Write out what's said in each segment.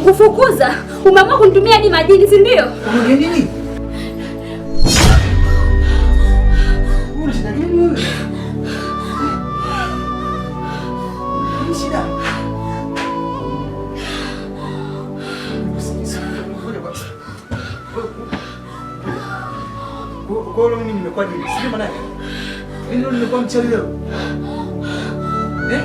Kukufukuza? Umeamua kunitumia hadi majini, si ndio? Unaongea nini? Una shida gani wewe? Nini shida? Kwa hiyo mimi nimekuwa jini, sio maana yake. Mimi ndio nimekuwa mchawi leo. Eh?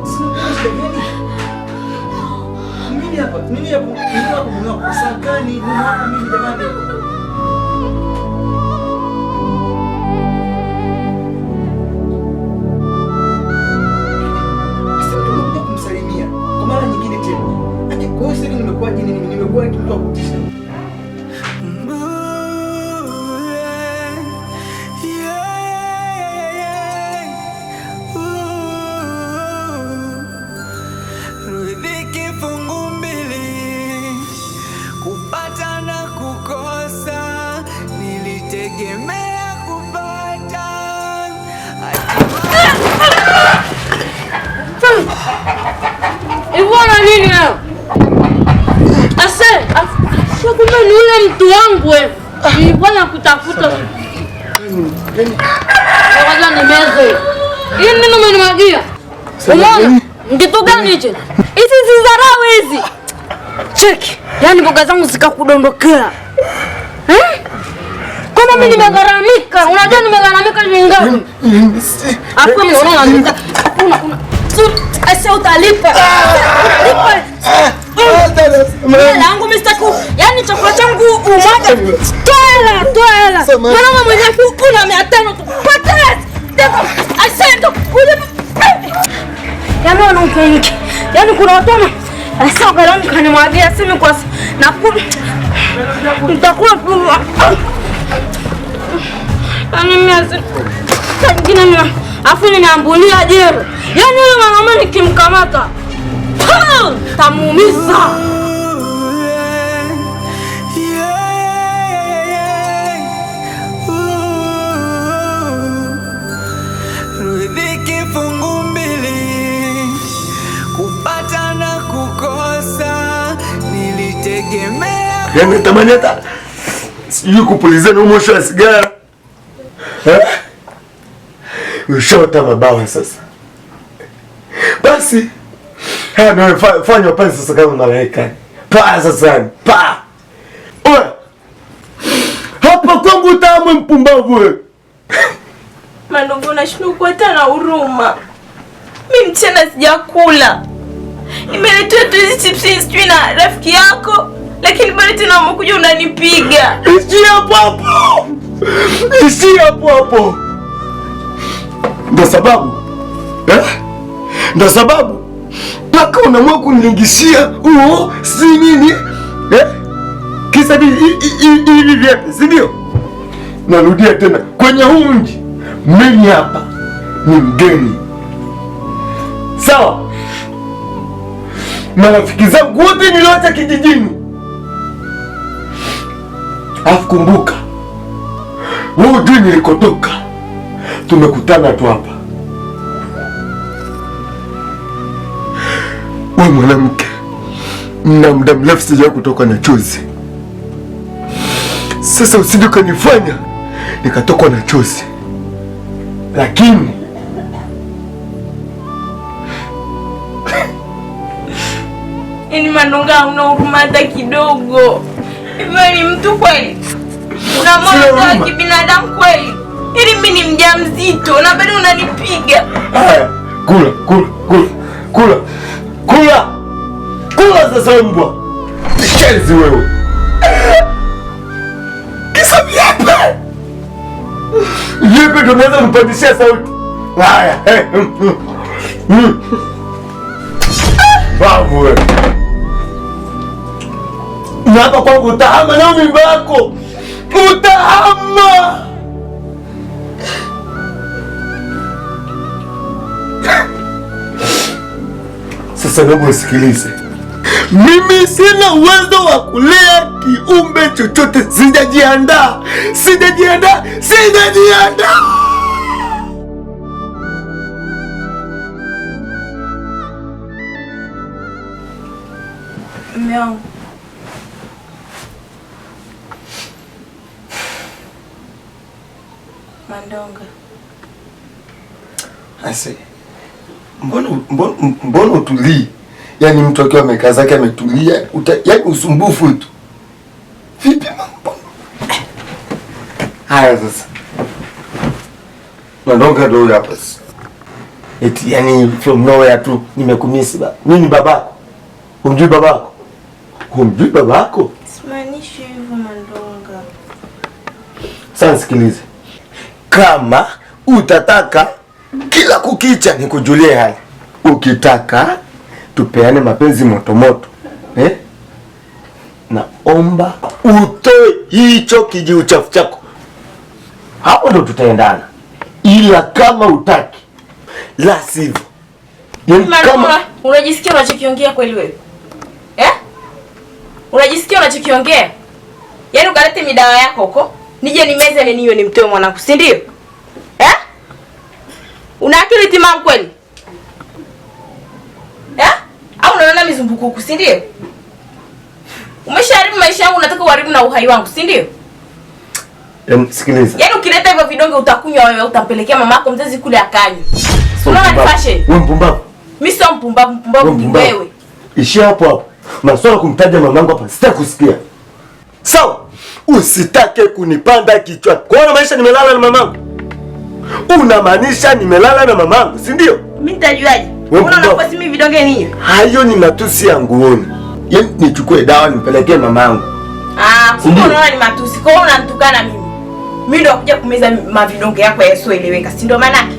Sina shida gani? Mimi hapa, mimi hapa, mimi hapa mume wako sakani, mume wako mimi jamani. Sasa mtu unakuja kumsalimia kwa mara nyingine tena. Ati kwa hiyo sasa nimekuwa jini, nimekuwa mtu wa kutisha. Nini leo? Ase, kumbe ni ule mtu wangu wewe. Nilikuwa nakutafuta. Kwanza nimeze. Hii nini umenimwagia? Umeona? Kitu gani hicho? Hizi zizarau hizi. Cheki. Yaani mboga zangu zikakudondokea. Eh? Kama mimi nimegharamika, unajua nimegharamika ni ngapi? Hapo mimi unaona una Ase utalipa. Lipa. Hela yangu mimi sitaki. Yaani chakula changu umwaga. Toa toa hela. Mwanaume mwenye kuna 500 tu. Pata. Ase ndo ule. Yaani wanaongelea. Yaani kuna watu wana ase ukarangi kanimwagia simu kwa na nitakuwa yaani mimi nyingine mimi afu ninaambulia jero. Yaani yule mwanaume nikimkamata tamuumiza. Riziki fungu mbili, kupata na kukosa, nilitegemea. Yaani natamani hata sijui kupulizia na moshi wa sigara. Eh? Ushaota mabawa sasa. Basi haya ndio fanya pesa sasa kama malaika. Pa sasa. Pa. Oe. Hapa kwangu utaamwe mpumbavu wewe. Mandongo nashindwa kuwa hata na huruma. Mimi mchana sijakula. Nimeletewa tu hizi chips sijui na rafiki yako, lakini bado tena umekuja unanipiga. Ishi hapo hapo. Ishi hapo hapo. Ndio sababu. Eh? Ndio sababu paka unaamua kunilingishia huo si nini? Eh? Kisa hivi vipi, si ndio? Narudia tena kwenye huu mji mimi hapa ni mgeni. Sawa? Marafiki zangu wote niliacha kijijini. Alafu kumbuka, wewe hujui nilikotoka. Tumekutana tu hapa. Wewe mwanamke, na muda mrefu sijawahi kutoka na chozi. Sasa usije ukanifanya nikatokwa na chozi. Lakini yaani Mandonga una huruma hata kidogo. Hivyo ni mtu kweli? Una moyo wa kibinadamu kweli? Ili mimi ni mjamzito na bado unanipiga. Haya, kula, kula, kula. Kula. Kula. Kula sasa mbwa. Shenzi wewe. Kisa vipi? Vipi tunaweza kupandishia sauti? Haya. Babu wewe. Na hapa kwangu utahama na mimba yako. Utahama. Sasa naomba usikilize. Mimi sina uwezo wa kulea kiumbe chochote. Sijajiandaa. Sijajiandaa. Sijajiandaa. Mume wangu. Mandonga. Ase. Mbona utulii? Yaani mtu akiwa amekaa zake ametulia, yaani usumbufu tu. Vipi mambo? Haya sasa. Mandonga ndio hapa sasa. Eti yani from nowhere tu nimekumisi ba. Mimi ni babako. Humjui babako? Humjui babako? Simaanishi hivyo Mandonga. Sasa sikilize. Kama utataka kila kukicha nikujulie hali. Ukitaka tupeane mapenzi moto moto. Eh? Naomba utoe hicho kijiuchafu chako. Hapo ndo tutaendana. Ila kama utaki, la sivyo. Kama unajisikia unachokiongea kweli wewe? Eh? Unajisikia unachokiongea? Yaani ukalete midawa yako huko, nije nimeze na niwe nimtoe mwanangu, si ndio? Eh? Una akili timamu kweli? Eh? Au unaona mizunguko huku, si ndio? Umeshaharibu maisha yangu, unataka uharibu na uhai wangu, si ndio? Sikiliza. Yaani ukileta hivyo vidonge utakunywa wewe, utampelekea mamako mzazi kule akanywe. Unaona ni fashion? Wewe mpumbavu. Mimi sio mpumbavu, mpumbavu ni wewe. Ishia hapo hapo. Masuala kumtaja mamangu hapa sitakusikia. Sawa? Usitake kunipanda kichwa. Kwa nini maisha nimelala na mamangu? Unamaanisha nimelala na mamangu, si ndio? Mimi nitajuaje? Unaona kwa mimi vidonge nini? Hayo ni matusi ya nguoni. Yaani nichukue dawa nimpelekee mamangu. Ah, kumbe unaona ni matusi. Kwa hiyo unanitukana mimi. Mimi ndo nakuja kumeza mavidonge yako yasioeleweka, si ndio maana yake?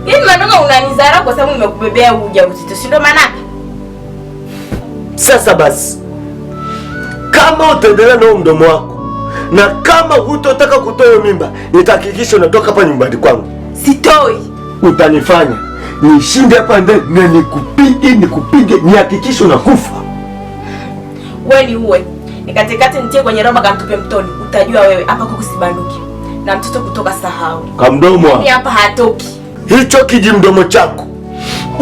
Yaani Mandonga unanizara kwa sababu nimekubebea ujauzito, si ndio maana yake? Sasa basi, kama utaendelea na mdomo wako na kama hutotaka kutoa mimba, nitahakikisha unatoka hapa nyumbani kwangu. Sitoi. Utanifanya nishinde hapa ndani na nikupige nihakikishe unakufa. Wewe ni uwe. Nikatekate nitie kwenye roba kanitupe mtoni. Utajua wewe hapa kwa kusibanduki. Na mtoto kutoka sahau. Kamdomo. Mimi hapa hatoki. Hicho kijimdomo chako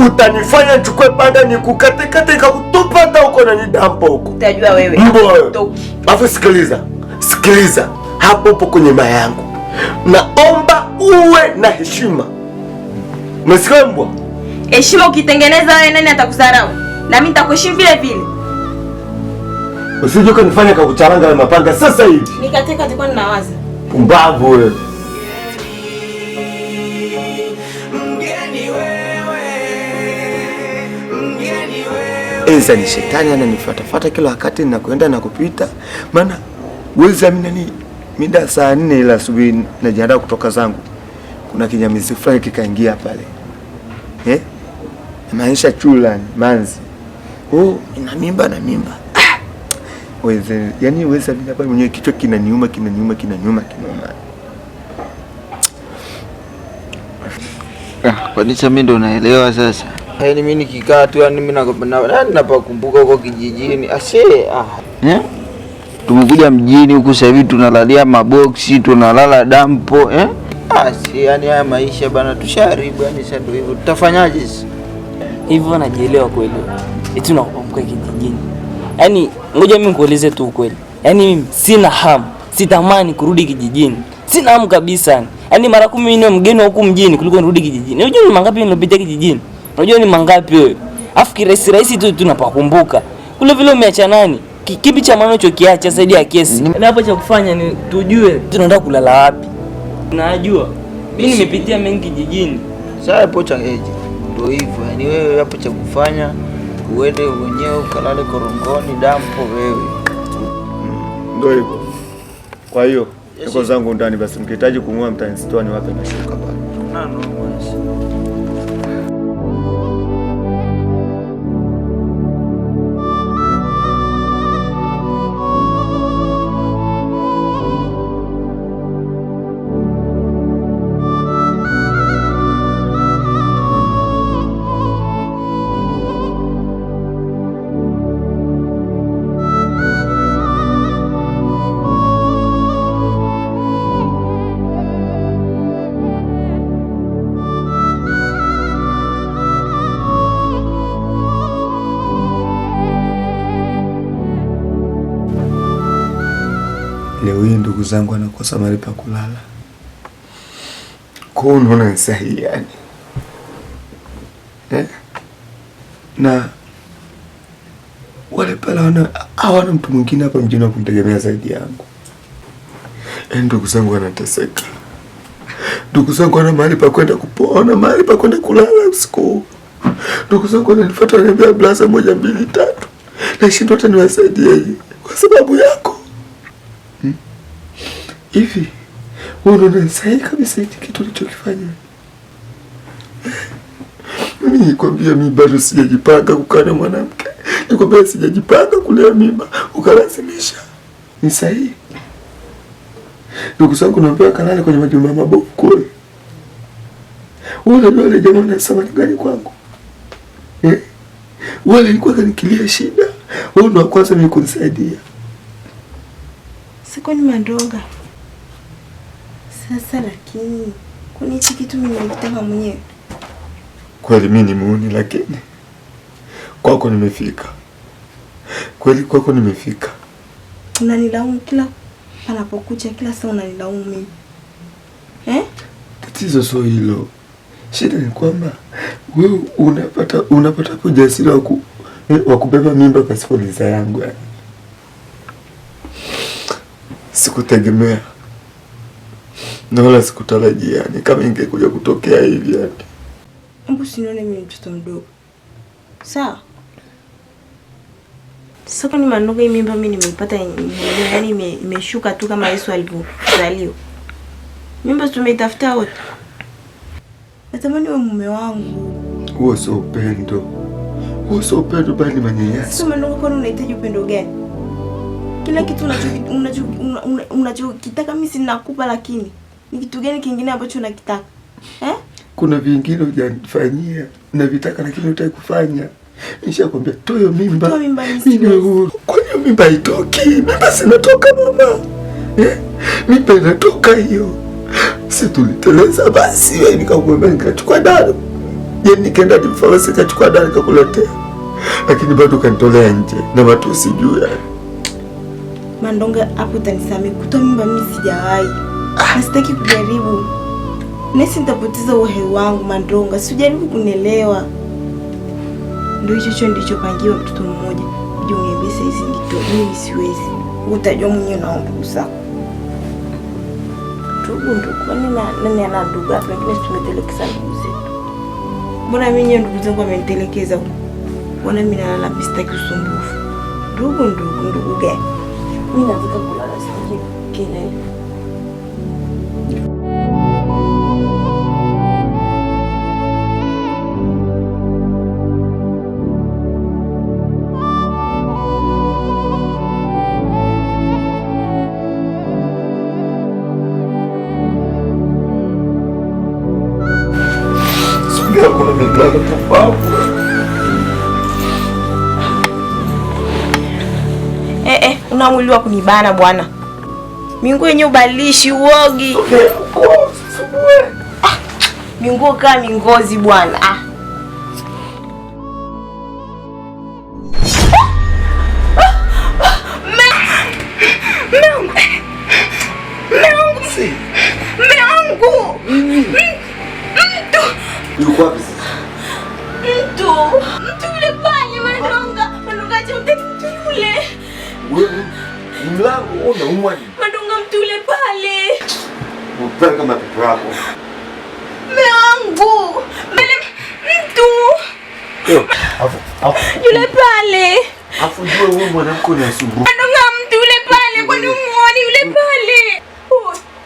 utanifanya nichukue panda nikukatekate nikakutupa hata huko na nidampo huko. Utajua wewe. Hatoki. Alafu sikiliza. Sikiliza. Hapo upo kwenye maya yangu. Naomba uwe na heshima. Umesikia mbwa? Heshima ukitengeneza wewe nani atakudharau? Na mimi nitakuheshimu vile vile. Usije ukanifanya kakucharanga na mapanga sasa hivi. Nikateka tulikuwa ninawaza. Pumbavu wewe. Mgeni wewe. Mgeni wewe. Eza ni shetani ananifuatafuata kila wakati ninakwenda na kupita. Maana wezi amini nani mida saa 4 ila asubuhi najiandaa kutoka zangu. Kuna kinyamizi fulani kikaingia pale. Eh? Maanisha chula manzi. Oh, ina mimba na mimba. Weze, yani weza mimi hapa mwenyewe kichwa kinaniuma. Kwa nini mimi ndo naelewa sasa? Yaani mimi nikikaa tu yani mimi napakumbuka huko kijijini. Ase ah. Eh? Tumekuja mjini huku sasa hivi tunalalia maboksi, tunalala dampo, eh? Ah, si yani haya maisha bana tushaharibu yani sasa ndio hivyo. Tutafanyaje sasa? Hivyo najielewa kweli. Eti unakumbuka kijijini. Yaani ngoja mimi nikueleze tu ukweli. Yaani mimi sina hamu, sitamani kurudi kijijini. Sina hamu kabisa. Yaani mara 10 mimi ni mgeni huku mjini kuliko nirudi kijijini. Unajua ni mangapi nilopitia kijijini? Unajua ni mangapi wewe? Afu kirahisi rahisi tu tunapakumbuka. Kule vile umeacha nani? Kipi cha maana ulichokiacha zaidi ya kesi? Na hapo cha kufanya ni tujue tunaenda kulala wapi. Najua mimi nimepitia mengi kijijini. Sasa hapo cha ndio hivyo. Yaani wewe hapo cha kufanya uende mwenyewe ukalale korongoni dampo wewe. Ndio hivyo. Kwa hiyo niko zangu ndani basi mkihitaji kung'oa mtanisitoa niwape mashuka pale. Nano basi. Leo hii ndugu zangu anakosa mahali pa kulala. Kwa hiyo unaona ni sahihi yani? Eh? Na wale pale hawana mtu mwingine hapa mjini wa kumtegemea zaidi yangu. Ndugu zangu wanateseka. Ndugu zangu wana mahali pa kwenda kupona, mahali pa kwenda kulala usiku. Ndugu zangu wananifuata wananiambia blaza 1 2 3. Nashindwa hata niwasaidieje kwa sababu yako. Hivi wewe unaona sahihi kabisa hiki kitu ulichokifanya? Mimi nikwambia mimi bado sijajipanga kukaa na mwanamke. Nikwambia sijajipanga kulea mimba, ukalazimisha. Ni sahihi? Ndugu zangu naambiwa kalale kwenye majumba mabovu kule. Wewe unajua ile jamaa anasema gani kwangu? Eh? Wale alikuwa kanikilia shida. Wewe ndio kwanza mimi kunisaidia. Siko ni Mandonga. Sasa lakini kuna hichi kitu mimi nilikitaka mwenyewe. Kweli mimi ni muuni lakini kwako nimefika. Kweli kwako nimefika. Unanilaumu kila panapokucha, kila saa unanilaumu mimi. Eh? Tatizo sio hilo. Shida ni kwamba wewe unapata ujasiri wa kubeba mimba pasipo ridhaa yangu yani. Sikutegemea. Na wala sikutarajia yani kama ingekuja kutokea hivi yani. Hebu usinione mimi mtoto mdogo. Sawa? Sasa ni Mandonga, hii mimba mimi nimeipata mwenyewe, yani imeshuka tu kama Yesu alivyozaliwa. Mimba tumeitafuta wote. Natamani wewe mume wangu. Huo sio upendo. Huo sio upendo bali manyanyaso. Sasa Mandonga, kwani unahitaji upendo gani? Kila kitu unachokitaka mimi sinakupa, lakini ni kitu gani kingine ambacho unakitaka? Eh? Kuna vingine hujanifanyia na vitaka lakini hutaki kufanya. Nishakwambia toa mimba. Toa mimba. Kwa hiyo mimba haitoki. Mimba sinatoka mama. Eh? Mimba inatoka hiyo. Si tuliteleza basi wewe nikakwambia nikachukua dawa. Je, nikaenda difawasi nikachukua dawa nikakuletea. Lakini bado kanitolea nje na matusi juu yani. Mandonga, hapo utanisamehe. Kutoa mimba mimi sijawahi. Na sitaki kujaribu. Nesi nitapoteza uhai wangu Mandonga. Sijaribu kunielewa. Ndio hicho ndicho pangiwa mtoto mmoja. Uje uniambie saizi nitoe, mimi siwezi. Utajua mwenyewe na ndugu zako. Ndugu, kwani nani ana ndugu hapa? Wengine tumetelekeza ndugu zetu. Mbona mimi nyewe ndugu zangu wamenitelekeza huko? Mbona mimi nalala mimi sitaki usumbufu. Ndugu gani? Mimi nataka kulala sitaki kelele. Una mwili wa kunibana bwana. Minguo yenyewe ubalishi uogi. Minguo kama mingozi bwana. Mungu. Mtu. Yuko wapi sasa? Mtu yule pale Mandonga. Mandonga acha mtu yule. Wewe ni mlango unaumwa nini? Mandonga mtu yule pale. Upele kama pepo yako. Mungu. Mbele mtu. Afu yule pale. Afu jua wewe mwanamke unasumbua. Mandonga mtu yule pale, kwani umuoni yule pale?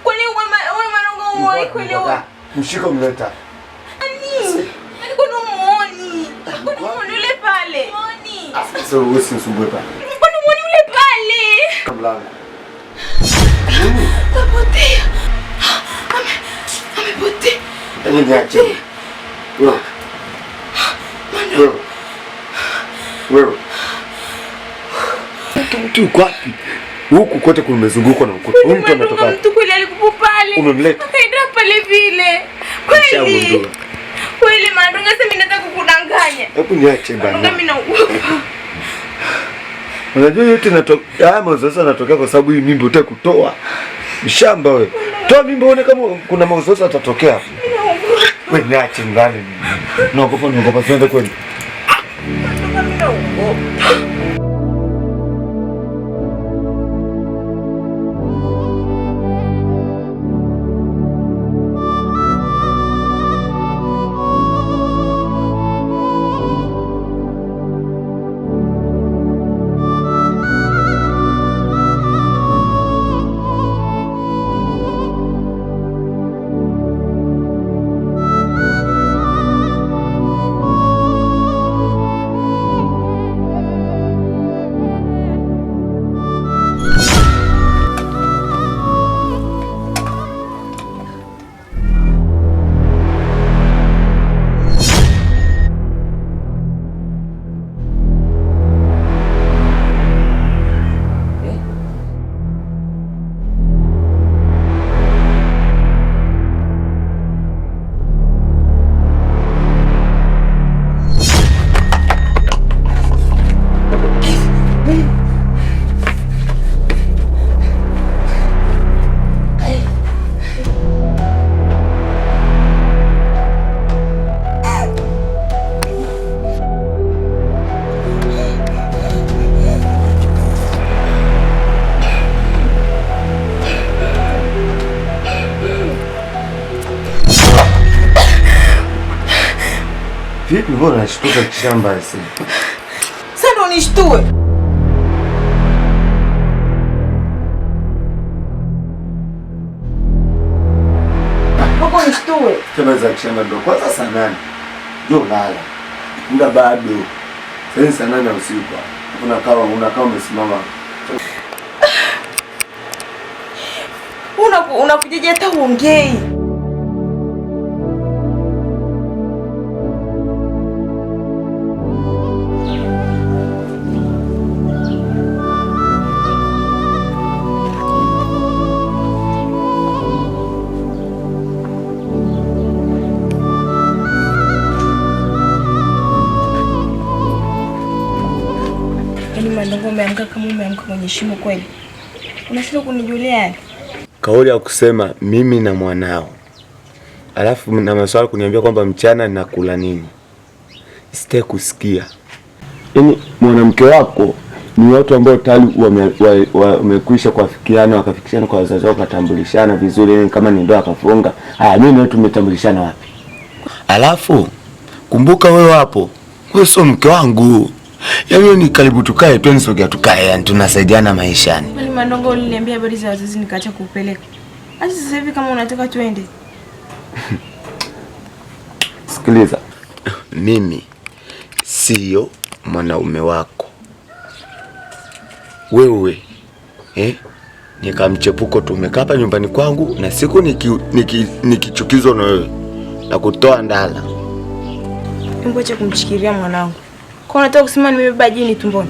Kwani wewe Mandonga umuoni kweli wewe? Mshika mleta. Nani? Kwani umuoni? Kwani umuoni yule pale? Muoni. Sasa wewe usisumbue pale. Kwani umuoni yule pale? Mlango. Kapotea. Amepotea. Hebu niache. Wewe. Wewe. Mtu yuko wapi? Huku kote kumezungukwa na ukuta. Huyu mtu ametoka. Mtu kweli alikupo pale. Umemleta. Akaenda pale vile. Kweli. Kweli Mandonga, sasa mimi nataka kukudanganya. Hebu niache bana. Mandonga mimi naogopa. Unajua yote inatokea, haya mazoezi yanatokea kwa sababu hii mimba utaki kutoa. Mshamba wewe. Toa mimba uone kama kuna mazoezi yatatokea. Wewe niache ndani mimi. Naogopa, naogopa twende kweli. Vipi mbona unashtuka kishamba sasa? Sasa ndo nishtue. Hapo nishtue. Chama za kishamba ndo kwanza saa 8. Ndio lala. Muda bado. Sasa saa 8 usiku. Unakaa umesimama. Unakujaje hata uongei? Umeamka kama umeamka kwenye shimo kweli. Unashindwa kunijulia yani? Kauli ya kusema mimi na mwanao. Alafu na maswali kuniambia kwamba mchana nakula nini. Sitaki kusikia. Yaani mwanamke wako ni watu ambao tayari wamekwisha kuafikiana, wakafikishana kwa wazazi wao, wakatambulishana vizuri, yani kama ni ndoa akafunga. Haya, mimi na wewe tumetambulishana wapi? Alafu kumbuka wewe hapo, wewe sio mke wangu. Yaani ni karibu tukae, twende sogea tukae, yani tunasaidiana maishani. Mimi Mandongo uliniambia habari za wazazi nikaacha kupeleka. Acha sasa hivi kama unataka twende. Sikiliza. Mimi sio mwanaume wako. Wewe nikamchepuko tumekaa hapa nyumbani kwangu na siku nikichukizwa na wewe na kutoa ndala. Ngoja kumchikiria mwanangu. Kwa unataka kusema nimebeba jini tumboni?